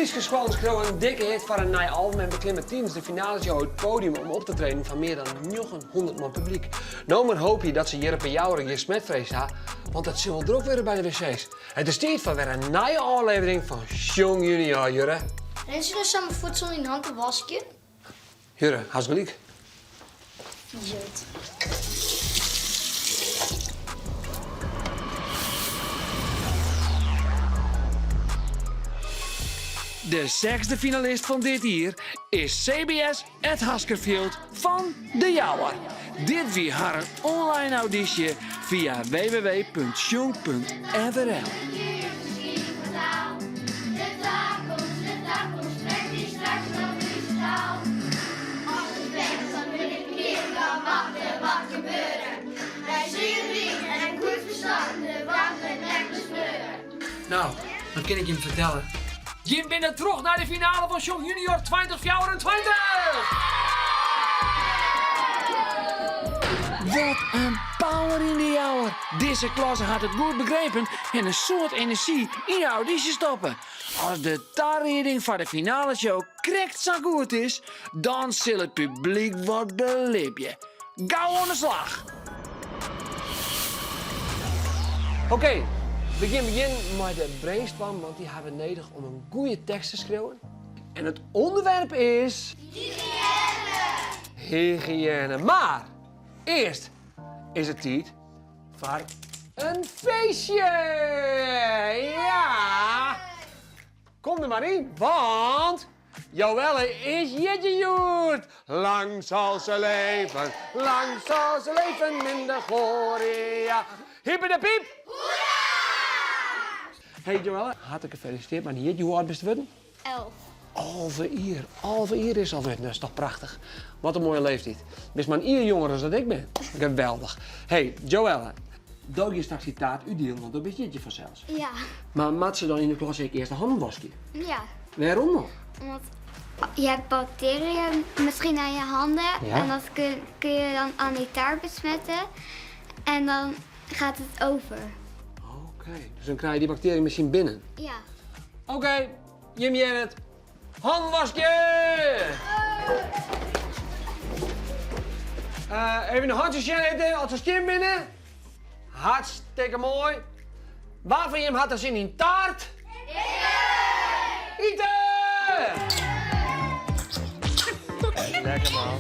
Fryske skoallen skriuwe in dikke hit foar in nij album en beklimme tidens de finaleshow it podium om op te treden foar mear dan 900 man publyk. No mar hoopje dat se hjir op 'e Jouwer gjin smetfrees ha, want it sil wol drok wurde by de wc's. It is tiid foar wer in nije ôflevering fan Sjong Junior, Jurre. Rinst no samar fuort sûnder dyn hannen te waskjen? Jurre, hast gelyk. Fiezerd. De sechsde finalist fan dit jier is CBS It Haskerfjild fan De Jouwer. Dit wie harren online audysje fia www.sjong.frl. No, wat kin ik jim fertelle? Jim binne troch nei de finale fan Sjong Junior 2024! Wat in power yn De Jouwer! Dizze klasse hat it goed begrepen en in soad enerzjy yn de audysje stoppe. As de tarieding foar de finaleshow krekt sa goed is, dan sil it publyk wat belibje. Gau oan de slach! Oké, we gean begjinnen mei de brainstorm, want dy ha we nedich om in goede tekst te skriuwen. En it ûnderwerp is. Hygiëne! Hygiëne. Mar earst is it tiid foar in feestje! Ja! Kom der mar yn, want Joëlle is jierdei hjoed! Lang zal ze leven, lang zal ze leven in de gloria. Hippe de piep! Hoera! Hey Joëlle, hartlik gefeliciteerd mei dyn jierdei. Hoe âld bist wurden? 11. 11 jier, 11 jier is al wurden, dat is toch prachtich. Wat in moaie leeftiid. Bist mar in jier jonger as dat ik bin. Geweldich. Hey Joëlle, do giest straks dy taart útdielen, want do bist jierdei fansels. Ja. Mar moat se dan yn de klasse ek earst de hannen waskje? Ja. Wêrom dan? Omdat je hebt bacteriën misschien aan je handen Ja. en dat kun, kun je dan aan die taart besmetten en dan gaat het over. Oké, dus dan krije je dy baktearjen miskien binnen. Ja. Oké, jim hearre it. Hannen waskje! Uh, even de hantsjes sjen litte as se skjin binne. Hartstikke moai. Wa fan jim hat der sin yn taart? Ite! Lekker man.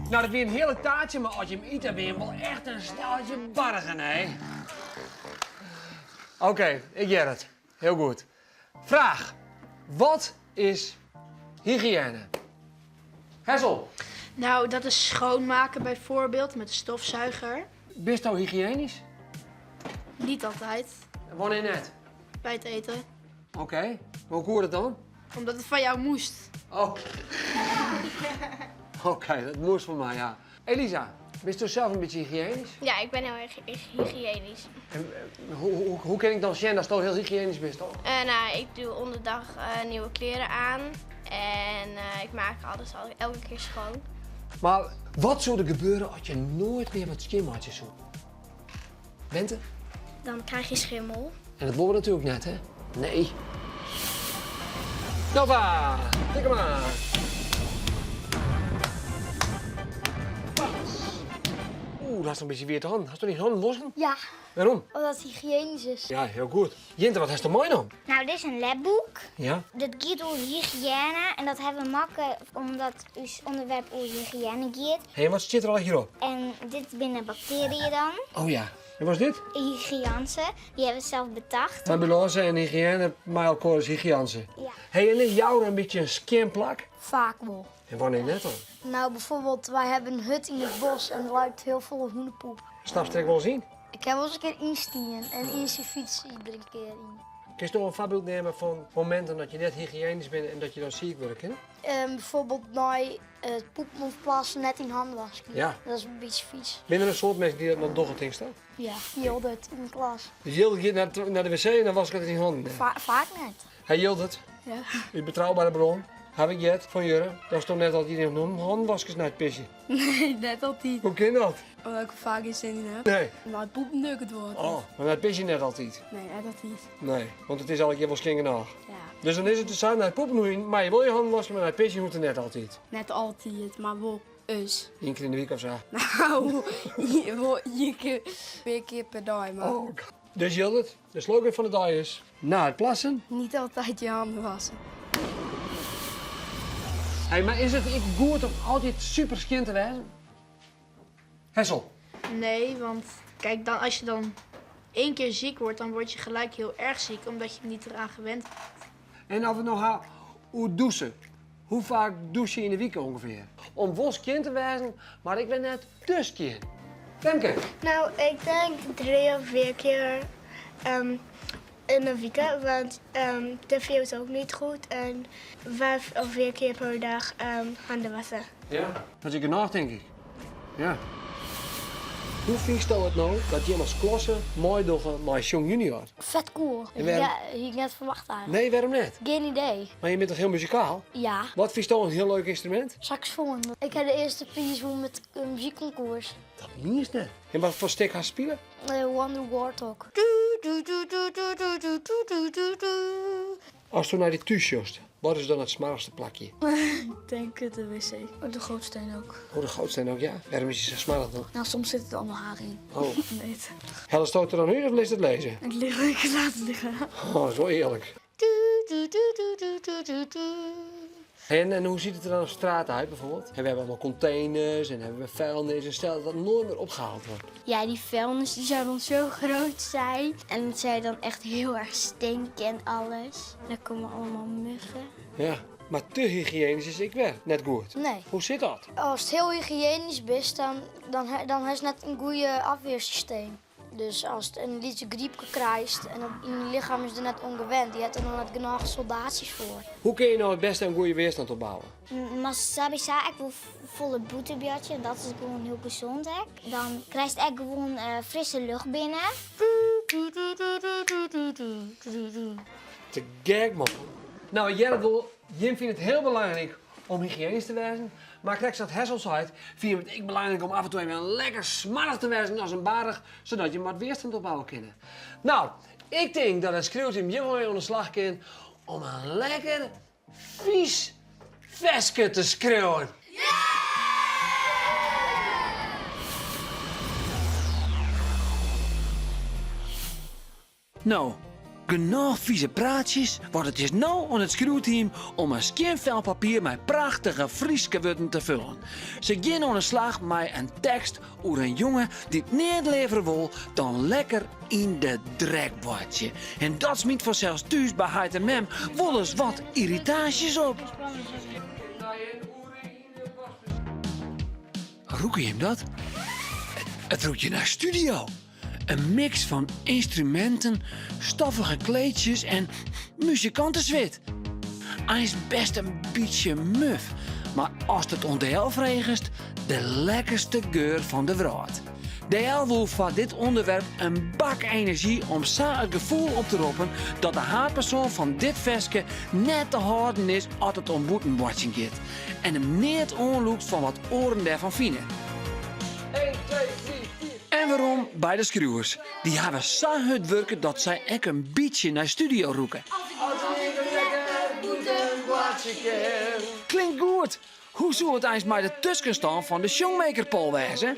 Nou, dat wie in hearlik taartsje, mar as jim ite, binne jim wol echt in stelletje bargen, hè? Oké, ik hear it. Hiel goed. Fraach, Wat is hygiëne? Hessel. Nou, dat is schoonmaken bijvoorbeeld met de stofzuiger. Bisto hygiënysk? Niet altijd. En wannear net? By it iten. Oké, hoe koe dat dan? Omdat it fan jou moast. Oh. Oké, dat moast fan my, ja. Elisa, bisto sels in bytsje hygiënysk? Ja, ik ben heel erg hygiënisch. En hoe, hoe, hoe kin ik dan sjen datsto hiel hygiënysk bist dan? Uh, nou, ik doe om de dag uh, nieuwe kleren aan. En uh, ik maak alles al, elke keer schoon. Mar wat soe der gebeure as je noait mear wat skjinmeitsje soe? Bente? Dan krijg je schimmel. En dat wolle we natuerlik net, hè? Nee. Nova, tik him oan. Oeh, dat is in bytsje wiete hannen. Hasto dyn hannen wosken? Ja. Wêrom? Omdat it hygiënysk is. Ja, hiel goed. Jinte, wat hast der meinaam? Nou, dit is in labboek. Ja. Dat giet oer hygiëne en dat hawwe we makke omdat ús ûnderwerp oer hygiëne giet. Hé, wat stiet der allegear op? En dit binne bakteriën dan. Oh ja. En wat is dit? Hygiënse. Die hawwe we sels betocht. Ambulânse en hygiëne mei elkoar is hygiënse. Ja. Hé, en is Joure in bytsje in skjin plak? Faak wol. En wannear net dan? Nou, bijvoorbeeld, wij hebben een hut yn it bos en der leit hiel folle hûnepoep. Stapst der ek wolris yn? Ik ha wolris in kear ynstien en yn syn fyts iedere kear yn. Kinst no in foarbyld neame fan mominten dat je net hygiënysk binne en dat je dan siik wurde kinne? Um, bijvoorbeeld nei it poepen of plassen net dyn hannen wasken. Ja. Dat is in bytsje vies. Binne der in soad minsken dy't dat noch dogge, tinkst dan? Ja, Jildert yn de klas. Dus Jildert giet nei de wc en dan wasket er syn hannen net? Faak net. Hey Jildert, Ja. út betrouwbare bron. Haw ik heard fan Jurre datsto net altyd dyn hannen waskest nei it pisjen? Nee, net altyd. Hoe kin dat? Omdat ik der faak gjin sin yn ha. Nee. Nei it poepen doch ik it wol altyd. Oh, mar nei it pisjen net altyd? Nee, net altyd. Nee, want it is allegear wol skjin genôch. Ja. Dus dan is it dus sa, nei it poepen hoege je, meie je wol je hannen waske, mar nei it pisjen hoecht it net altyd. Net altyd, mar wol ris. Ien kear yn de wike of sa? Nou, wol ien kear, pear kear per dei, mar. Oh. Dus Jildert, de slogan fan de dei is, Na het plassen. Niet altijd je handen wassen. Hey, mar is it ek goed om altyd super skjin te wêzen? Hessel. Nee, want kijk, dan, als je dan één keer ziek wordt, dan word je gelijk heel erg ziek, omdat je niet eraan gewend bent. En as we it no ha oer dûse. Hoe faak dûse je yn de wike ûngefear? Om wol skjin te wêzen, mar ik bin net te skjin. Femke. Nou, ik denk drie of vier keer in de wike, want te veel is ook niet goed. En vijf of vier keer per dag handen wassen. Ja, dat is genôch tink ik. Ja. Hoe fynsto it no dat jim as klasse meidogge mei Sjong Junior? Fet cool. En wêrom? Ja, hie ik net ferwachte eigentlik. Nee, wêrom net? Gjin idee. Mar je binne toch hiel muzikaal? Ja. Wat fynsto in hiel leuk ynstrumint? Saxofoon. Ik ha de earste priis wûn met in muzykkonkoers. Dat mienst net. En wat foar stik hast spile? Wonder Warthog. Asto nei dy thús sjochst, wat is dan it smoarchste plakje? Ik denk de wc. Oh, de gootsteen ook. Oh, de gootsteen ook, ja. Wêrom is dy sa smoarch dan? Nou, soms zitten er allemaal haren in. Oh. Nee. Hellesto it der dan út of litst it lizzen? Ik lig, ik laat it lizzen. Oh, dat is wol earlik. En, en hoe ziet het er dan op straat uit bijvoorbeeld? En we hebben allemaal containers en hebben we vuilnis en stel dat dat nooit meer opgehaald wordt. Ja, die vuilnis die zou dan zo groot zijn. En het zou dan echt heel erg stinken en alles. En dan komen allemaal muggen. Ja, mar te hygiënysk is ek wer net goed. Nee. Hoe sit dat? As it hiel hygiënysk bist, dan, dan, dan hast net in goede afweersysteem. Dus ast in lytse grypke krijst en dat yn je lichem is der net oan gewend, dy hat der noch net genôch soldaatsjes foar. Hoe kinne je no it bêste in goede weerstand opbouwe? Mar sawiesa ek wol folle bûten boartsje, dat is gewoan hiel gezond ek. Dan krijst ek gewoan frisse lucht binnen. Te gek man. No, ik hear it wol, jim fine it hiel belangryk om hygiënysk te wêzen, mar krekt sa't Hessel seit, fine we it ek belangryk om af en toe even lekker smoarch te wêzen as in baarch, sadat je wat weerstand opbouwe kinne. No, ik tink dat it skriuwteam hjir wol mei oan de slach kin om in lekker fys ferske te skriuwen. No, genôch fize praatsjes, want it is no oan it skriuwteam om in skjin fel papier mei prachtige Fryske wurden te fullen. Se gean oan 'e slach mei in tekst oer in jonge dy't neat leaver wol dan lekker yn de drek boartsje. En dat smyt fansels thús by heit en mem wolris wat yrritaasjes op. Rûke jim dat? It rûkt hjir nei studio. In miks fan ynstruminten, stoffige kleedsjes en muzikanteswit. Eins best in bytsje muf, mar ast it oan DL fregest, de lekkerste geur fan de wrâld. DL woe foar dit ûnderwerp in bak enerzjy om sa it gefoel op te roppen dat de haadpersoan fan dit ferske net te hâlden is as it om bûtenboartsjen giet en him neat oanlûkt fan wat oaren dêrfan fine. En werom by de skriuwers. Dy hawwe sa hurd wurke dat sy ek in bytsje nei studio rûke. Klinkt goed! Hoe soe it eins mei de tuskenstân fan de Sjongmakerpoll wêze?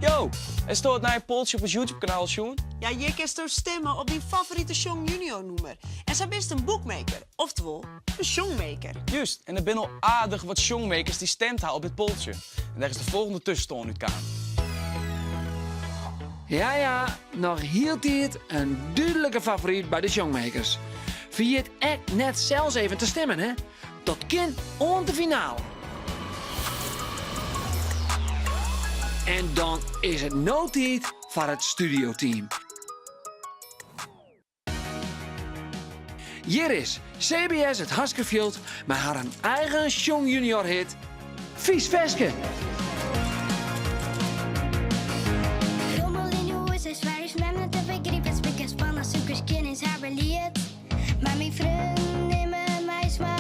Yo, hasto it nije poltsje op ús YouTube-kanaal al sjoen? Ja, hjir kinsto stimme op dyn favorite Sjong Junior nûmer. En sa bist in bookmaker, oftewol in sjongmaker. Just, en der binne al aardich wat sjongmakers dy't stimd ha op dit poltsje. En dêr is de folgjende tuskenstân út kaam. Ja ja, noch hieltyd in dúdlike favoryt by de sjongmakers. Ferjit ek net sels even te stimmen, hè? Dat kin oant de finale. En dan is it no tiid foar it studioteam. Hjir is CBS It Haskerfjild mei harren eigen Sjong Junior hit Fys Ferske. Rommel yn 'e hûs is foar ús mem net te begripen. Spik en span as sûker skjin is har belied. Mar myn freonen nimme my smoar.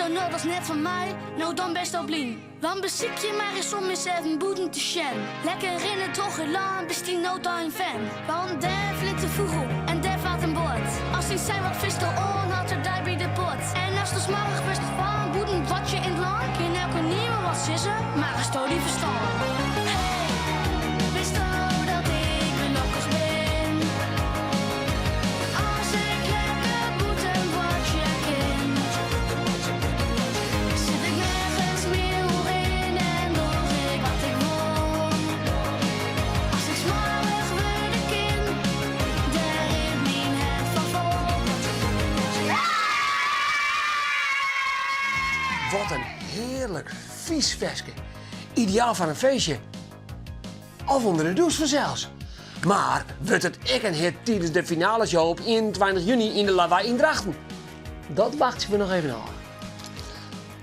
Tinksto no, dat is net foar my? No dan bisto blyn. Want besykje mar ris om ris even bûten te sjen. Lekker rinne troch it lân, bist dy no dan in fan? Want dêr flit de fûgel en dêr fart in boat. As dy sei wat fisto oan, hat er dy by de poat. En ast smoarch wurdst fan bûten wat je yn it lân, kin elke niemand wat sizze, mar hasto dyn ferstân. Hey, witsto dat ik gelokkich bin? As ik lekker bûten boartsje kin. Sit ik nergens mear oer yn en doch ik wat ik wol. As ik smoarch wurde kin, dêr rint myn hert fan fol. Wat in hearlik fys ferske. Ideaal foar in feestje. Of ûnder de dûs fansels. Mar wurdt it ek in hit tidens de finaleshow op 21 juny yn de Lawei yn Drachten? Dat wachtsje we noch even ôf.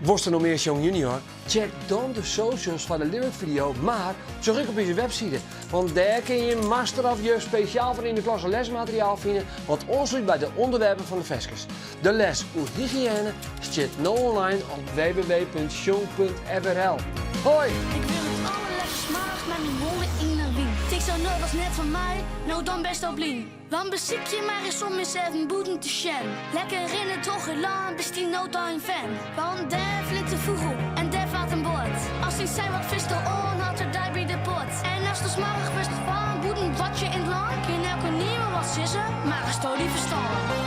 Wolst der noch mear Sjong Junior? Check dan de socials foar de lyric video, mar sjoch ek op ús webside. Want dêr kin je master of juf spesjaal foar yn de klasse lesmateriaal fine wat oanslút by de ûnderwerpen fan de ferskes. De les oer hygiëne stiet no online op www.sjong.frl. Hoi! Ik wurd it allerleafst smoarch mei myn holle yn 'e wyn. Tinksto no, dat is net foar my? No dan bisto blyn. Want besykje mar ris om ris even bûten te sjen. Lekker rinne troch it lân, bist dy no dan in fan? Want dêr flit de fûgel en dêr fart in boat. As dy sei wat fisto oan, hat er dy by de poat. En ast smoarch wurdst fan bûten wat je yn it lân, kin elke niemand wat sizze, mar hasto dyn ferstân.